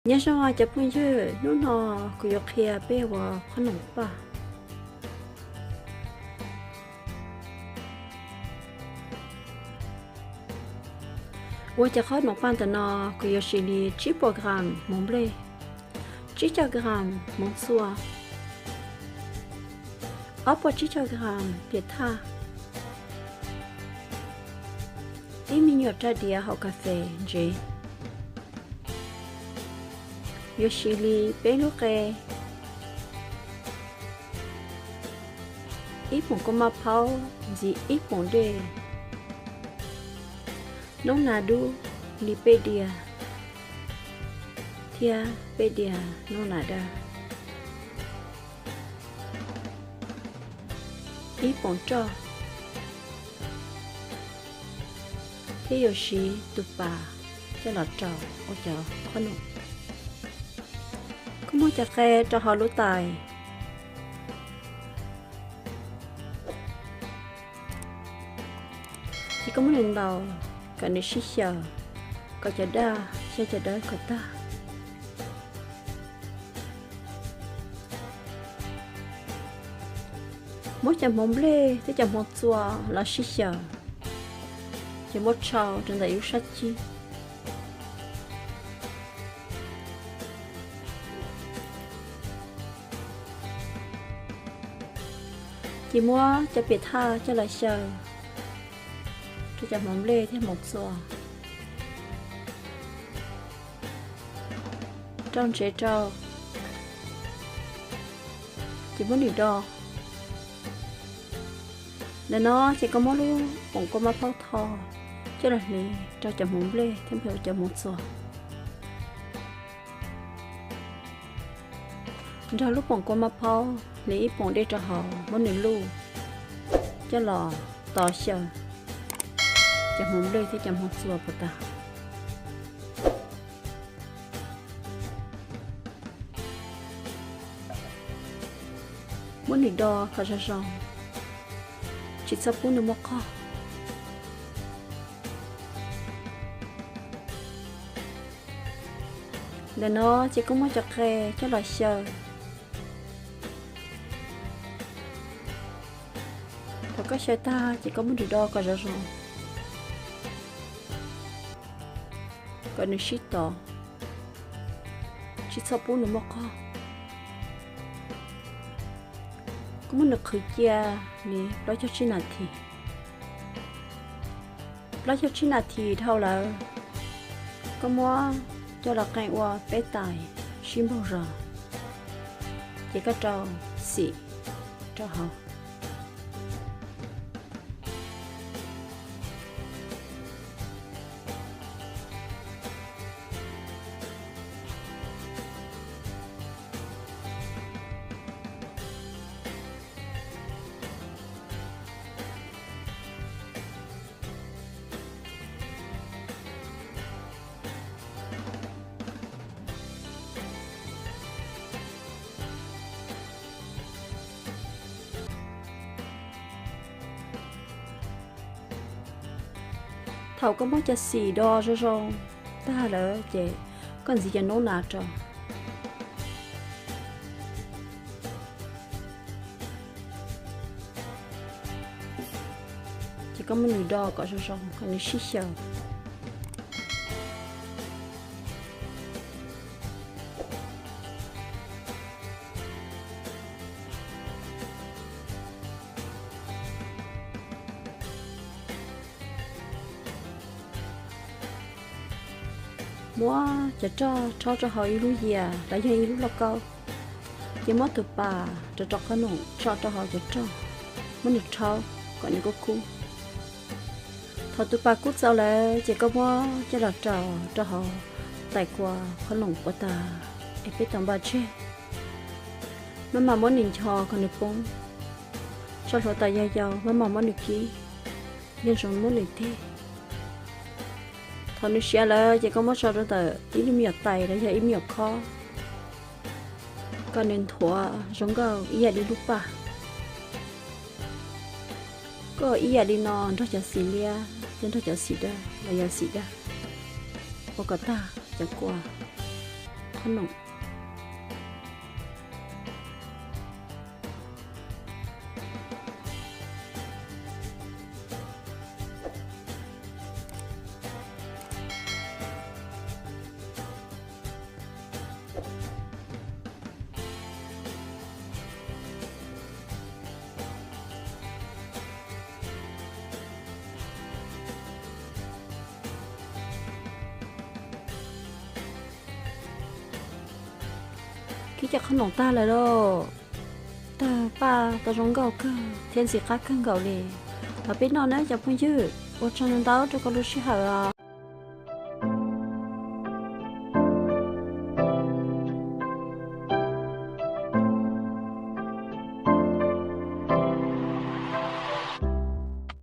Nyob zoo cov phooj ywg, hnub no kuv yuav qhia peb ua qhob noom paj. Ua cov qhob noom paj ntawm no kuv yuav siv li tsib puas gram hmoov nplej, tsib caug gram hmoov txua, ob puas tsib caug gram piam thaj, ib me nyuam raj diav hauv kas fes ntsev. Yuav siv li peb lub qe, ib poom kua maj phaub ntxiv ib poom dej, noob nas dub li peb diav, thiab peb diav noob nas dawb, ib poom roj, thiab yuav siv tus pas coj los rau ua cov qhob noom. Koj muab cov qe rau hauv lub tais, ces koj muab nws ntaus kom nws sib xyaws, kom cov daj xyaw cov dawb kom tag. Muab cov hmoov nplej thiab cov hmoov txua los sib xyaws, ces muab tshau rau ntawm ib lub sab cib. Ces muab cov piam thaj coj los xyaw rau cov hmoov nplej thiab hmoov txua, rau ntsev rau, ces muab nws do. Ntawm no ces koj muab lub poom kua maj phaub tho coj los hliv rau cov hmoov nplej thiab cov hmoov txua. Nrog lub poom kua maj phaub hliv ib poom dej rau hauv, muab nws luj coj los tos xyaw cov hmoov nplej thiab cov hmoov txua puas tag. Muab nws do kom zoo zoo, tsis txhob pub nws muaj qog. Ntawm no ces koj muab cov qe coj los xyaw. Thaum koj xyaw tag ces koj muab nws do kom zoo zoo, kom nws sib tov, tsis txhob pub nws muaj qog. Koj muab nws qhwv cia li plaub caug tsib nas this. Plaub caug tsib nas this dhau lawm, koj muab coj los qee ua peb tais sib npaug zog, ces koj rau xim rau hauv. Thaum koj muab cov xim do zoo zoo tag lawm ces koj ntxiv cov noob nas rau. Ces koj muab nws do kom zoo zoo kom nws sib xyaw. Muab cov roj rhaub rau hauv ib lub yias los yog ib lub lauj kaub, ces muab tus pas rau rau qhob noom tso rau hauv cov roj, muab nws rhaub kom nws kub kub. Thaum tus pas kub txaus lawm ces koj muab coj los rau rau hauv tais kua qhob noom puas tag, es peb tau npaj tseg. Maj mam muab nws ncho kom nws poob, tso hluav taws yau yau, maj mam muab nws kib, yeej zoo muab nws tig. Thaum nws siav lawm ces koj muab tso rau ntawm ib lub me nyuam tais los yog ib me nyuam khob, kom nws nthuav zoo nkauj ib yam li lub paj. Koj ua ib yam li no nrog cov xim liab thiab nrog cov xim dawb los yog xim daj, ua kom tag cov kua qhob noom. Kib cov qhob noom tag lawm lauj. Tawg paj tau zoo nkauj kawg thiab ntxim qab kawg nkaus li. Thov peb noj nawb cov phooj ywg. Ua tsaug ntau ntau rau koj lub sij hawm os.